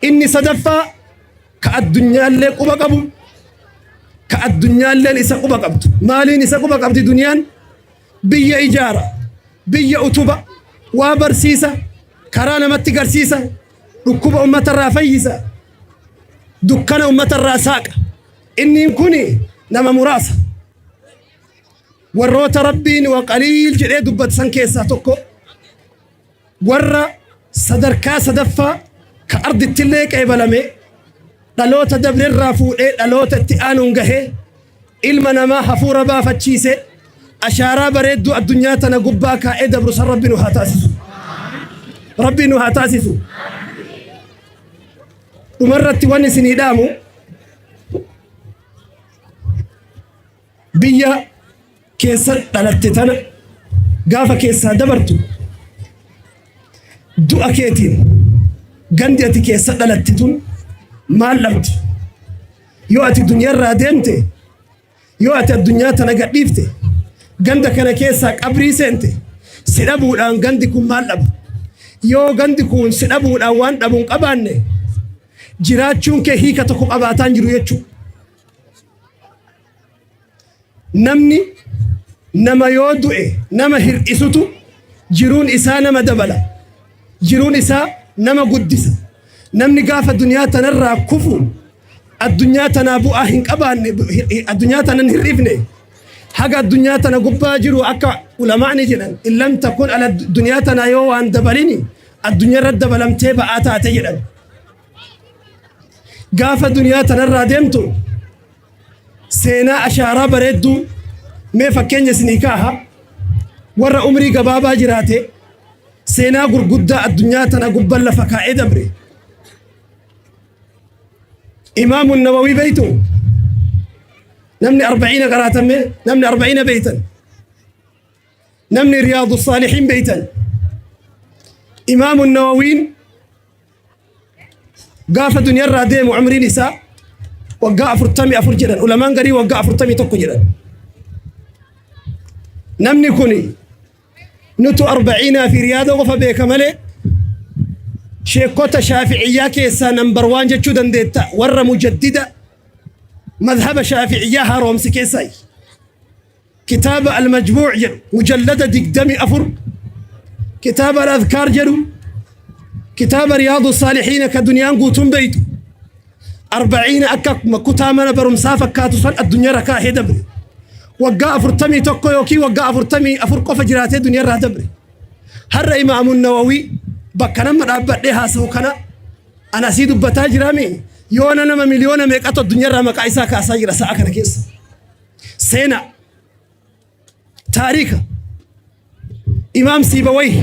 Inni sadaffaa ka addunyaallee quba qabu, ka addunyaalleen isa quba qabdu. Maaliin isa quba qabdi duniyaan? Biyya ijaara, biyya utuba, waa barsiisa, karaa namatti garsiisa, dhukkuba ummatarraa fayyisa, dukkana ummatarraa saaqa. Inni kun nama muraasa. Warroota Rabbiin wa qaliil jedhee dubbatu san keessaa tokko. Warra sadarkaa sadaffaa ka ardittillee qeebalame, dhaloota dabrerraa fuudhee dhaloota itti aanuun gahee, ilma namaa hafuura baafachiise, ashaaraa bareedduu addunyaa tana gubbaa kaa'ee dabru san Rabbi nu haa taasisu. Rabbi nu haa taasisu. Dhumarratti wanni isinii dhaamu, biyya keessa dhalatte tana gaafa keessaa dabartu, du'a keetiin gandi ati keessa dhalatte tun maal dhabdi? Yoo ati duniyarraa deemte, yoo ati addunyaa tana gadhiifte, ganda kana keessaa qabrii seente, si dhabuudhaan gandi kun maal dhaba? Yoo gandi kun si dhabuudhaan waan dhabu hin qabaanne, jiraachuun kee hiika tokko qabaataan jiru jechuudha. Namni nama yoo du'e nama hir'isutu jiruun isaa nama dabala. Jiruun isaa nama guddisa. Namni gaafa duniyaa tanarraa kufu addunyaa tanaa bu'aa hin qabaanne, addunyaa tanan hir'ifne. Haga addunyaa tana gubbaa jiru, akka ulamaani jedhan, in lam takun ala duniyaa tanaa yoo waan dabalini, addunyaa irra dabalamtee ba'aa taate jedhan. Gaafa duniyaa tanarraa deemtu seenaa ashaaraa bareedduu. Mee fakkeenya isinii kaaha: warra umrii gabaabaa jiraate seenaa gurguddaa addunyaa tana gubban lafa kaa'ee dabre. Imaamu Nawawii beeytu? Namni Arba'iina qaraatame, namni Arba'iina beeytan, namni Riyaadu Saalihiin beeytan, Imaamu Nawawiin gaafa duniyarraa deemu umriin isaa waggaa 44 jedhan. Ulamaan garii waggaa 41 jedhan. Namni kun nutu Arba'iinaa fi Riyaada qofa beeka malee, sheekota Shaafi'iyyaa keessaa number one jechuu dandeetta, warra mujaddida madhaba Shaafi'iyyaa haaromsi keessaa. Kitaaba Almajmuu' jedhu mujallada 24, kitaaba Al-Adhkaar jedhu, kitaaba Riyaadu Saalihiina ka duniyaan guutuun beeytu, Arba'iina akka kutaa mana barumsaa fakkaatu san addunyaa kaahee dabre. Waggaa 41 yookiin waggaa 44 qofa jiraatee duniyaarraa dabre. Har'a Imaamu Nawawii bakka nama dhaabbadhee haasa'u kana ana asii dubbataa jiraami, yoona nama miliyoona meeqatu addunyaarraa maqaa isaa kaasaa jira sa'a kana keessa. Seenaa taariika Imaam Siibawayhi,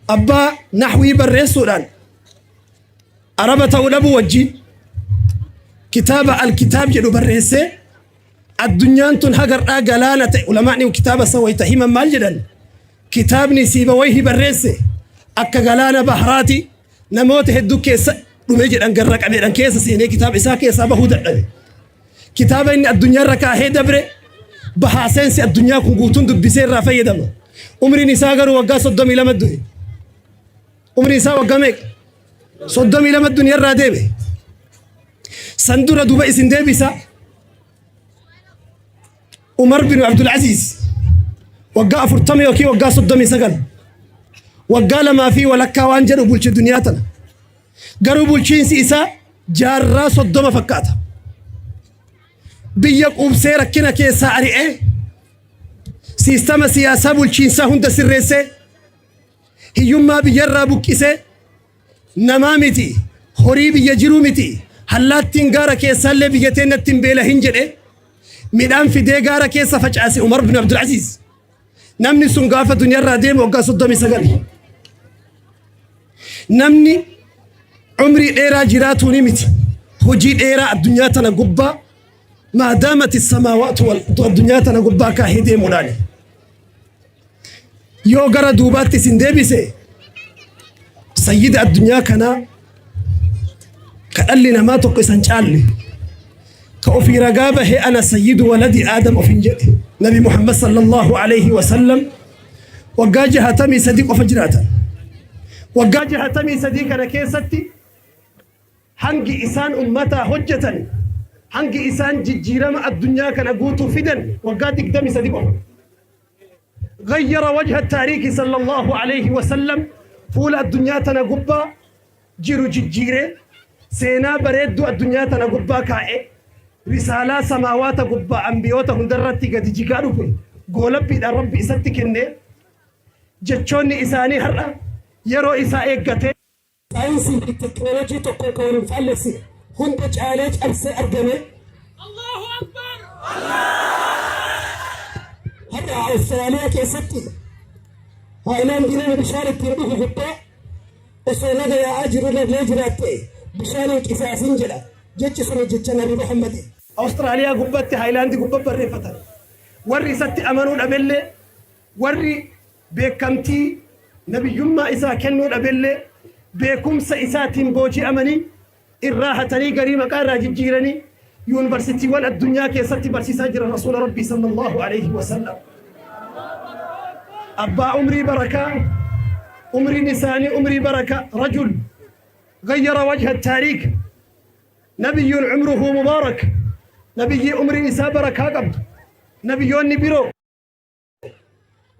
abbaa naxwii barreessuudhaan Araba ta'uu dhabuu wajjin kitaaba Alkitaab jedhu barreessee addunyaan tun hagar'aa galaana ta'e. Ulamaani kitaaba san wayita himan maal jedhan? Kitaabni Siibawayhi barreesse akka galaana bahraati, namoota hedduu keessa dhume jedhan, garra qabeedhan keessa seenee kitaaba isaa keessaa bahuu dadhabe. Kitaaba inni addunyaarra kaahee dabre bahaa seensi addunyaa kun guutuun dubbisee irraa fayyadama. Umriin isaa garuu waggaa 32 du'e. Umriin isaa waggaa meeqa? 32 duniyaarraa deeme. San dura duuba isin deebisa. Umar bin Abdul Aziz waggaa 40 yookiin waggaa 39, waggaa lamaa fi walakkaa waan jedhu bulche duniyaa tana. Garuu bulchiinsi isaa jaarraa 30 fakkaata. Biyya quubsee, rakkina keessaa ari'ee, siistama siyaasaa bulchiinsaa hunda sirreessee, hiyyummaa biyyarraa buqqisee, namaa miti, horii biyya jiruu miti, hallaattiin gaara keessaallee biyya teennatti hin beelahin jedhe, midhaan fidee gaara keessa facaase Umar bin Abdul Aziz. Namni sun gaafa duniyaarraa deemu waggaa 39. Namni umrii dheeraa jiraatuuni miti, hojii dheeraa addunyaa tana gubbaa maadaamati samaawaatu addunyaa tana gubbaa kaahee deemuudhaani. Yoo gara duubaatti isin deebise, sayyida addunyaa kanaa ka dhalli namaa tokko isan caalle, ka ofii ragaa bahee "Ana sayyidu waladi Aadam" ofin jedhe, Nabi Muhammad sallallahu alaihi wasallam waggaa 63 qofa jiraatan. Waggaa 63 kana keessatti Hangi isaan ummataa hojjetan, hangi isaan jijjiirama addunyaa kana guutuu fidan waggaa 23 qofa. Gayyara wajha taariikhi sallallahu alayhi wa sallam, fuula addunyaa tana gubbaa jiru jijjiiree, seenaa bareedduu addunyaa tana gubbaa kaa'e, risaalaa samaawaata gubbaa ambiyoota hundarratti gadi jigaa dhufe goolabbiidhaan Rabbi isatti kenne. Jechoonni isaanii har'a yeroo isaa eeggatee Saayinsii fi teknooloojii tokko kan wal hin faallessine hunda caalee cabsee argame. Allahu Akbar! Har'a Awustiraaliyaa keessatti haayilaandii nama bishaan ittiin dhugu gubbaa osoo laga yaa'aa jiru irra yoo jiraatte bishaan hin qisaasin jedha. Jechi sun jecha Nabi Muhammadi. Awustiraaliyaa gubbatti haayilaandii gubbaa barreeffatan. Warri isatti amanuu dhabellee, warri beekamtii nabiyyummaa isaa kennuu dhabellee, beekumsa isaatiin booji'amanii irraa hatanii, garii maqaa irraa jijjiiranii yuunivarsiitiiwwan addunyaa keessatti barsiisaa jiran Rasuula Rabbii sallallahu alaihi wasallam. Abbaa umrii barakaa, umriin isaanii umrii barakaa, rajul gayyara wajha taariik, nabiyyuun umruhu mubaarak, nabiyyii umriin isaa barakaa qabdu. Nabiyyoonni biroo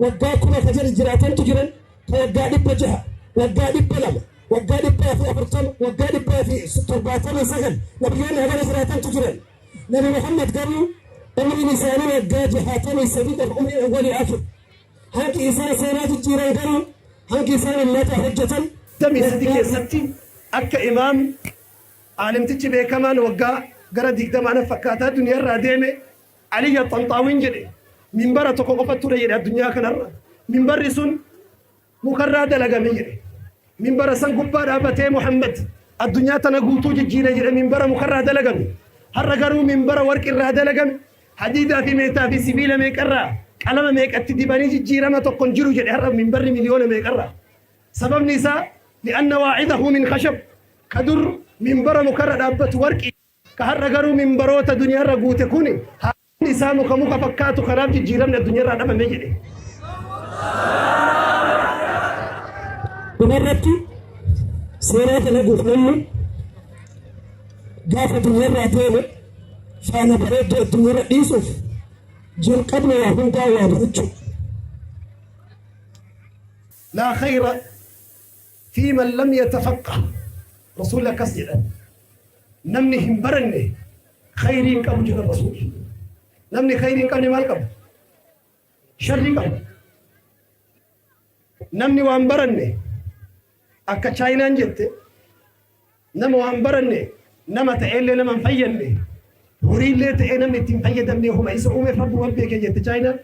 waggaa 1000 ka jala jiraatantu jiran, ka waggaa 600, waggaa 200, waggaa 140, waggaa 179, nabiyyoonni hagana jiraatantu jiran. Nabi Muhammad garuu umriin isaanii waggaa 63 qofa, umriin awwalii afur. Hangi isaan seenaa jijjiiran garuu, hangi isaan ummata hojjetan 23 keessatti, akka imaam aalimtichi beekamaan waggaa gara 20 ana fakkaataa duniyaarraa deeme Aliyya Xanxaawiin jedhe, minbara tokko qofa ture jedhe addunyaa kanarra. Minbarri sun mukarraa dalagame jedhe. Minbara san gubbaa dhaabatee Muhammad addunyaa tana guutuu jijjiire jedhe, minbara mukarraa dalagame. Har'a garuu minbara warqirraa dalagame, hadiidaa fi meetaa fi sibiila meeqarraa qalama meeqatti dibanii, jijjiirama tokko hin jiru jedhe har'a minbarri miliyoona meeqarraa. Sababni isaa li'anna waa'idahu min khashab, ka dur minbara mukarra dhaabbatu warqii, ka har'a garuu minbaroota duniyaarra guute kun haalli isaa muka muka fakkaatu, kanaaf jijjiiramni addunyaarraa dhabame jedhe. Dhumarratti, seenaa dalaguuf namni gaafa duniyarraa deeme faana bareedduu addunyaarra dhiisuuf jalqabni waa hundaa waa barachuu. Laa khayra fi man lam yatafaqqah, Rasuulli akkas jedhan. Namni hin baranne khayrii hin qabu jedhan Rasuulli. Namni khayrii hin qabne maal qaba? Sharrii qaba. Namni waan baranne, akka Chaayinaan jette, nama waan baranne nama ta'ellee nama hin fayyadne, horiillee ta'ee namni ittiin fayyadamne, homa isa uumeef Rabbuma beeke jette Chaayinaan.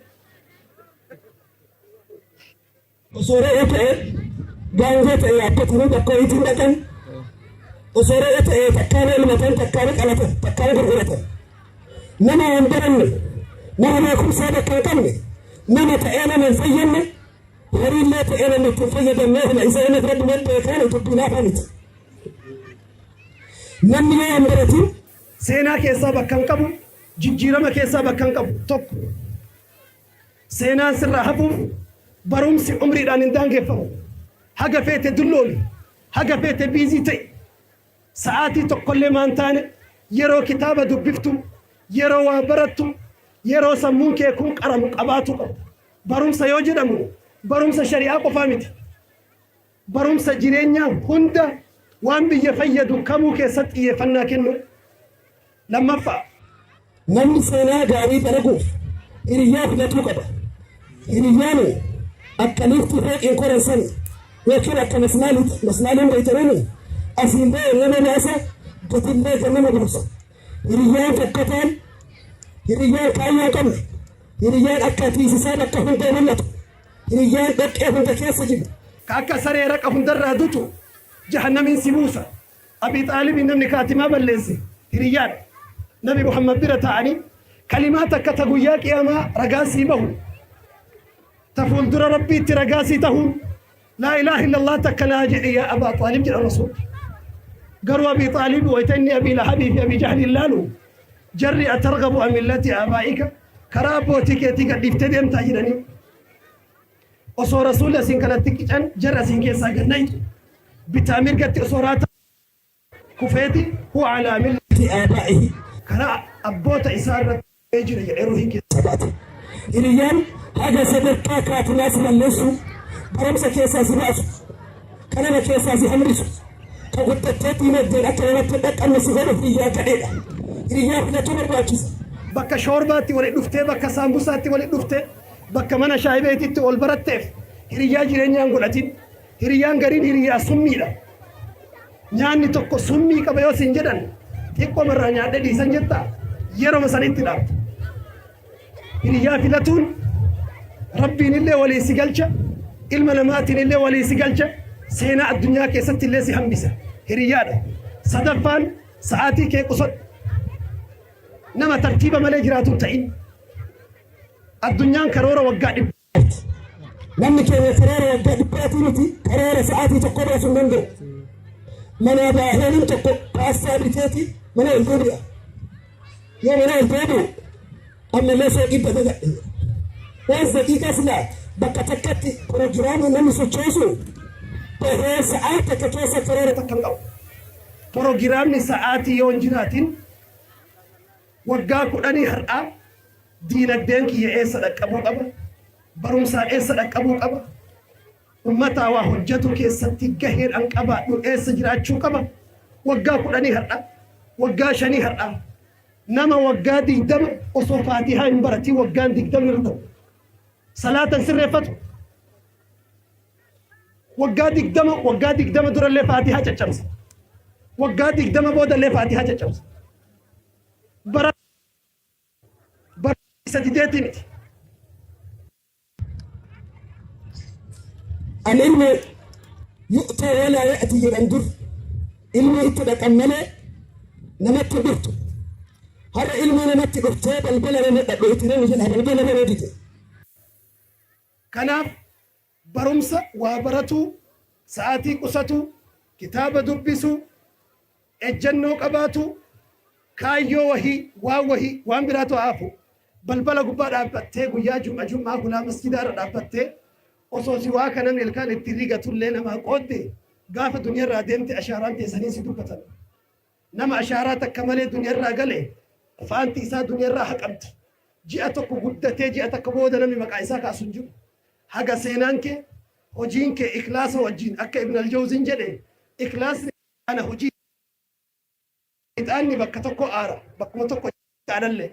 Osoo re'ee ta'e, gaangoo ta'e yaabbatanii bakka wayiitiin dhaqan. Osoo re'ee ta'e takkaan elmatan, takkaan qalatan, takkaan gurguratan. Nama waan baranne, nama beekumsaa bakka hin qabne, nama ta'ee nama hin fayyadne, horiillee ta'ee namni ittiin fayyadamne, homa isa uumeef Rabbuma beekaan dubbii laafaa miti. Namni yoo hin baratin seenaa keessaa bakka hin qabu, jijjiirama keessaa bakka hin qabu. Tokko, seenaan sirraa hafuuf barumsi umriidhaan hin daangeffamu. Haga feete dulloomi, haga feete busy ta'i, sa'aatii tokkollee maan taane, yeroo kitaaba dubbiftu, yeroo waa barattu, yeroo sammuun kee kun qaramu qabaatu qabda. Barumsa yoo jedhamu barumsa shari'aa qofaa miti. Barumsa jireenyaa hunda, waan biyya fayyadu kamuu keessatti xiyyeeffannaa kennu. Lammaffaa, Namni seenaa gaarii dalaguuf hiriyyaa filatuu qaba. Hiriyyaan akka liiftii fooqiin koran sani yookiin akka maslaaliiti. Maslaaliin beeytaniini, asiin ba'e nama baasa, gatillee kan nama buusa. Hiriyyaan fokkataan, hiriyyaan kaayyoo hin qabne, hiriyyaan akka tiisisaa bakka hunda mul'atu, hiriyyaan dhoqqee hunda keessa jiru, ka akka saree raqa hundarraa dutu jahannamiin si buusa. Abi Xaalibiin namni kaatimaa balleesse hiriyyaadha. Nabi Muhammad bira taa'anii kalimaa takka ta guyyaa qiyaamaa ragaa sii bahu, ta fuuldura Rabbiitti ragaa sii tahuun, laa ilaaha illallah takka naa jedhi yaa Abaa Xaalib jedha Rasuulli. Garuu Abi Xaalib wayita inni Abii Lahabii fi Abii Jahliin laalu, jarri atargabu an millati aabaa'ika, karaa abbootii keetii gadhiiftee deemtaa jedhanii. Osoo Rasuulli asiin kanatti qican, jarri asiin keessaa gad nayxu. Bitaa mirgatti osoo raata. Kufeeti huwa alaa millati aabaa'ihi karaa abboota isaa irratti jira jedhee ruuhiin keessa baate. Hiriyyaan haga sadarkaa kaatimaa si balleessu, barumsa keessaa si baasu, qalama keessaa si hambisu, ka guddattee diinagdeen akka namatti hin dhaqqabne si godhu hiriyyaa gadheedha. Hiriyyaa filatuu barbaachisa. Bakka shoorbaatti walitti dhuftee, bakka saambusaatti walitti dhuftee, bakka mana shaayibeetitti ol baratteef hiriyyaa jireenyaan godhatin. Hiriyyaan gariin hiriyyaa summiidha. Nyaanni tokko summii qaba yoo siin jedhan xiqqooma irraa nyaadhee dhiisan jettaa yeroma sanitti dhaabda. Hiriyyaa filatuun Rabbiin illee walii si galcha, ilma namaatiin illee walii si galcha, seenaa addunyaa keessatti illee si hambisa. Hiriyyaadha. Sadaffaan sa'aatii kee qusadhu. Nama tartiiba malee jiraatu hin ta'in. Addunyaan karoora waggaa dhibba. Namni keenya karoora waggaa dhibbaatii miti karoora sa'aatii tokko baasuu hin danda'u. Manaa baahee nam tokko paastaa biteeti mana ol deebi'a. Yoo mana ol deebi'u ammallee soo dhibba dagadhe. Waan daqiiqaa silaa bakka takkatti pirogiraamii namni sochoosu bahee sa'aa takka keessa karoora takka hin qabu. Pirogiraamni sa'aatii yoo hin jiraatin waggaa kudhanii har'aa diinagdeen kiyya eessa dhaqqabuu qaba? Barumsaan eessa dhaqqabuu qaba? Ummataa waa hojjetu keessatti gaheen an qabaadhu eessa jiraachuu qaba? Waggaa kudhanii har'aa, waggaa shanii har'aa nama waggaa 20 osoo faatihaa hin baratiin waggaan 20 irra ta'u. Salaatan sirreeffatu. Waggaa 20, waggaa 20 durallee faatihaa caccabsa. Waggaa 20 boodallee faatihaa caccabsa. Bara bara isa dideetii miti. Al-ilmu yu'taa walaa ya'ti jedhan dur ilmi itti dhaqan malee namatti dhuftu. Har'a ilmi namatti dhuftee balbala nama dhadhooti namni jedha balbala nama dide. Kanaaf barumsa waa baratuu, sa'aatii qusatuu, kitaaba dubbisuu, ejjannoo qabaatuu, kaayyoo wahii, waan wahii, waan biraatu haa hafu. Balbala gubbaa dhaabbattee guyyaa jum'a jum'aa hulaa masjidaa irra dhaabbattee osoo si waa kana ilkaan itti rigatullee namaa qoodde gaafa duniyarraa deemte ashaaraan teessanii si dubbatan. Nama ashaaraa takka malee duniyarraa gale faanti isaa duniyarraa haqamti. Ji'a tokko guddatee ji'a takka booda namni maqaa isaa kaasu hin jiru. Haga seenaan kee, hojiin kee ikhlaasa wajjin akka Ibn al-Jawziin jedhe ikhlaasni ana hojii ixaanni bakka tokko aara bakkuma tokko ixaanallee.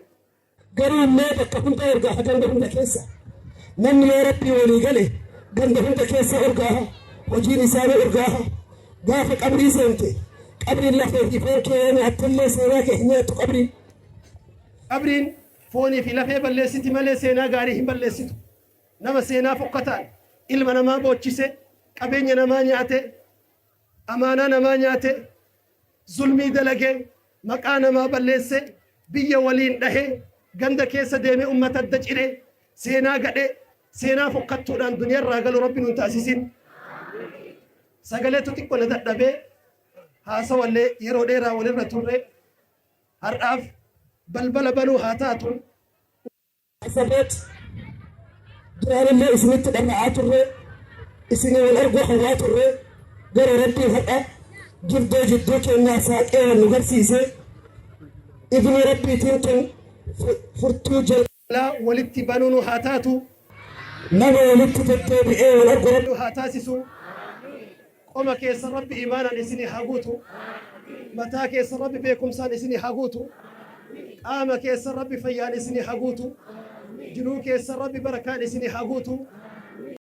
Garuu immoo bakka hunda urgaaha ganda hunda keessa. Namni yoo Rabbii walii gale ganda hunda keessa urgaaha hojiin isaa ni urgaaha. Gaafa qabrii seente qabriin lafee fi foon kee yoo nyaattellee seenaa kee hin nyaattu qabriin. Qabriin foonii fi lafee balleessiti malee seenaa gaarii hin balleessitu. Nama seenaa fokkataan ilma namaa boochise, qabeenya namaa nyaate, amaanaa namaa nyaate, zulmii dalage, maqaa namaa balleesse, biyya waliin dhahe, ganda keessa deemee ummata adda cire, seenaa gadhee, seenaa fokkattuudhaan duniyarraa galu Rabbi nun taasisin. Sagaleetu xiqqo na dadhabee haasawallee yeroo dheeraa walirra turre har'aaf balbala banuu haa taatu. Asaboot duraanillee isinitti dhama'aa turre, isinii wal arguu hawwaa turre, garuu Rabbiin har'a girdoo jidduu keenyaa saaqee wal nu garsiise. Idni Rabbiitiin tun furtuu jalqabaa walitti banuu nu haa taatu. Nama walitti deddeebi'ee wal argu Rabbi nu haa taasisu. Qoma keessan Rabbi iimaanaan isinii haa guutu. Mataa keessan Rabbi beekumsaan isinii haa guutu. Qaama keessan Rabbi fayyaan isinii haa guutu. Jiruu keessan Rabbi barakaan isinii haa guutu.